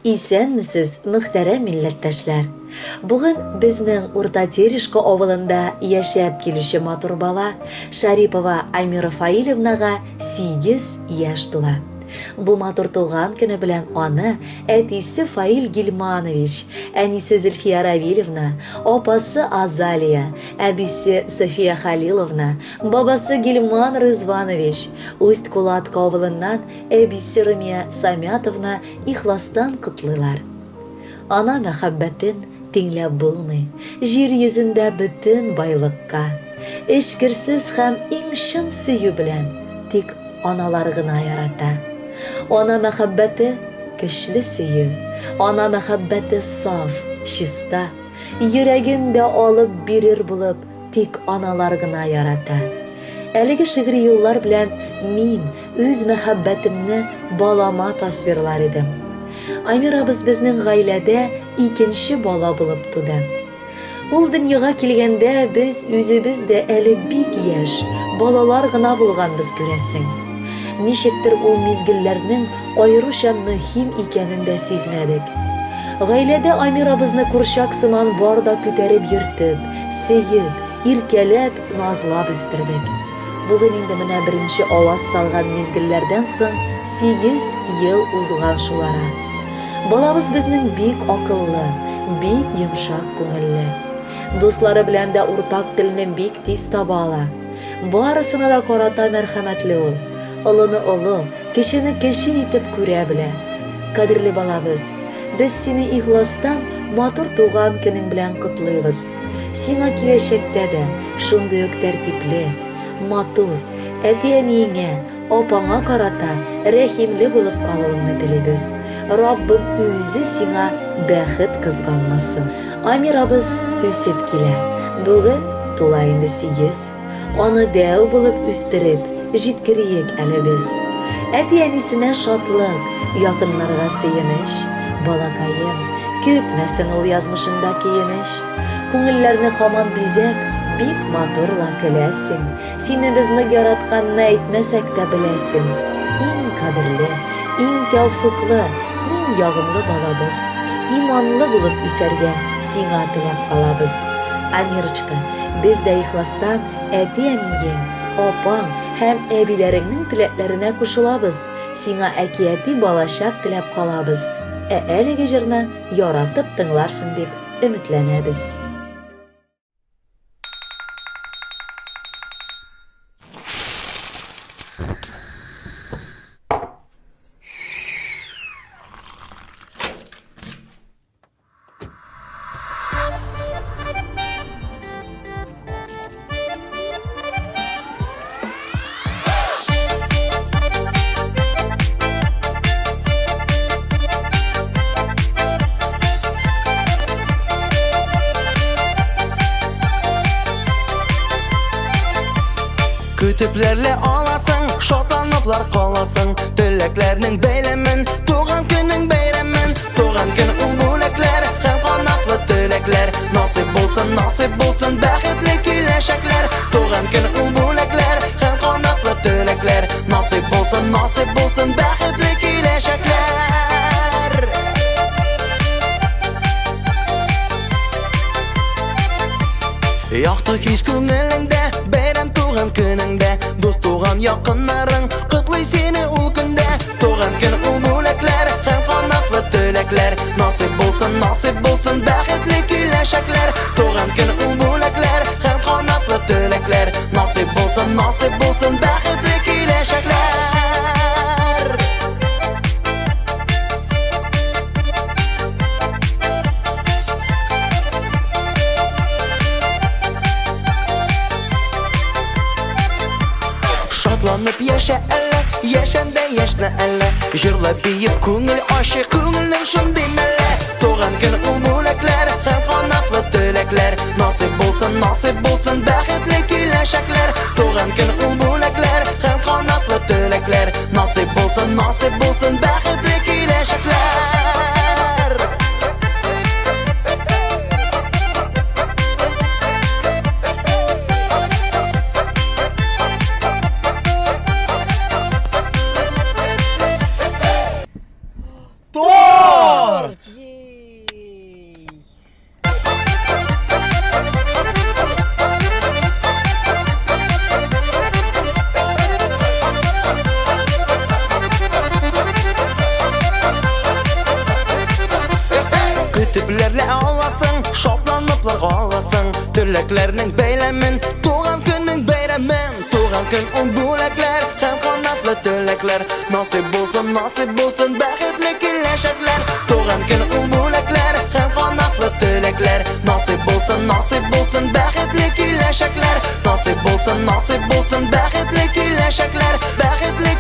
Исәнмесез, мөхтәрәм милләттәшләр! Бүген безнең Урта Терешка авылында яшәп килүче матур бала Шарипова Амира Фаилевнага 8 яшь тула. Бу матур туган көне белән аны әтисе Фаил Гильманович, әнисе Зөлфия Равилевна, апасы Азалия, әбисе София Халиловна, бабасы Гильман Рызванович, Усть-Кулатка авылыннан әбисе Румия Самятовна ихластан котлыйлар. Ана мәхәббәтен тиңләп булмый, җир йөзендә бөтен байлыкка. Эчкерсез һәм иң чын сөю белән тик аналар гына ярата. Ана мәхәббәте көчле сөю, ана мәхәббәте саф, чиста, йөрәген дә алып бирер булып тик аналар гына ярата. Әлеге шигъри юллар белән мин үз мәхәббәтемне балама тасвирлар идем. Амирабыз безнең гаиләдә икенче бала булып туды. Ул дөньяга килгәндә без үзебез дә әле бик яшь, балалар гына булганбыз күрәсең. Ничектер ул мизгелләрнең аеруча мөһим икәнен дә сизмәдек. Гаиләдә Амирабызны курчак сыман бар да күтәреп йөртеп, сөеп, иркәләп, назлап үстердек. Бүген инде менә беренче аваз салган мизгелләрдән соң 8 ел узган шул ара. Балабыз безнең бик акыллы, бик йомшак күңелле. Дуслары белән дә уртак телне бик тиз таба ала. Барысына да карата мәрхәмәтле ул. Олыны олы, кечене кече итеп күрә белә. Кадерле балабыз, без сине ихластан матур туган көнең белән котлыйбыз. Сиңа киләчәктә дә шундый ук тәртипле, матур, әти-әниеңә, апаңа карата рәхимле булып калуыңны телибез. Раббым үзе сиңа бәхет кызганмасын. Амирабыз үсеп килә. Бүген тула инде сигез. Аны дәү булып үстереп, җиткериек әле без. Әти-әнисенә шатлык, якыннарга сөенеч. Балакаем, көтмәсен ул язмышында көенеч. Күңелләрне хаман бизәп, бик матур ла көләсең. Сине без нык яратканны әйтмәсәк тә беләсең. Иң кадерле, иң тәүфыклы, иң ягымлы балабыз. Иманлы булып үсәргә сиңа теләп калабыз. Амирочка, без дә ихластан әти-әниең, апаң һәм әбиләреңнең теләкләренә кушылабыз, сиңа әкияти балачак теләп калабыз. Ә әлеге җырны яратып тыңларсың дип өметләнәбез. Көтепләрле аласың, шатланыплар каласың, Теләкләрнең бәйләмен, туган көнең бәйрәмен. Туган көн ул бүләкләр һәм канатлы теләкләр. Насыйп булсын, насыйп булсын бәхетле киләчәкләр. Туган көн ул бүләкләр һәм канатлы теләкләр. Насыйп булсын, насыйп булсын бәхетле киләчәкләр. Якты хис күңелеңдә, бәйрәм туган көнеңдә, дус туган якыннарың котлый сине ул көндә. Туган көн ул бүләкләр һәм канатлы теләкләр. Насыйп булсын, насыйп булсын бәхетле киләчәкләр. Туган көн ул бүләкләр һәм канатлы теләкләр. Насыйп булсын, насыйп булсын бәхетле киләчәкләр. Шатланып яшә әллә, яшәндә яшьнә әллә. Җырлап биеп күңел ачык, күңелнең шундый мәллә. Туган көн ул бүләкләр һәм канатлы теләкләр. Насыйп булсын, насыйп булсын бәхетле киләчәкләр. Туган көн ул бүләкләр һәм канатлы теләкләр. Насыйп булсын, насыйп булсын бәхетле киләчәкләр. Торт! Теләкләрнең бәйләмен, туган көннең бәйрәмен. Туган көн ул бүләкләр һәм канатлы теләкләр. Насыйп булсын, насыйп булсын бәхетле киләчәкләр. Туган көн ул бүләкләр һәм канатлы теләкләр. Насыйп булсын, насыйп булсын бәхетле киләчәкләр. Насыйп булсын, насыйп булсын бәхетле киләчәкләр. Бәхетле.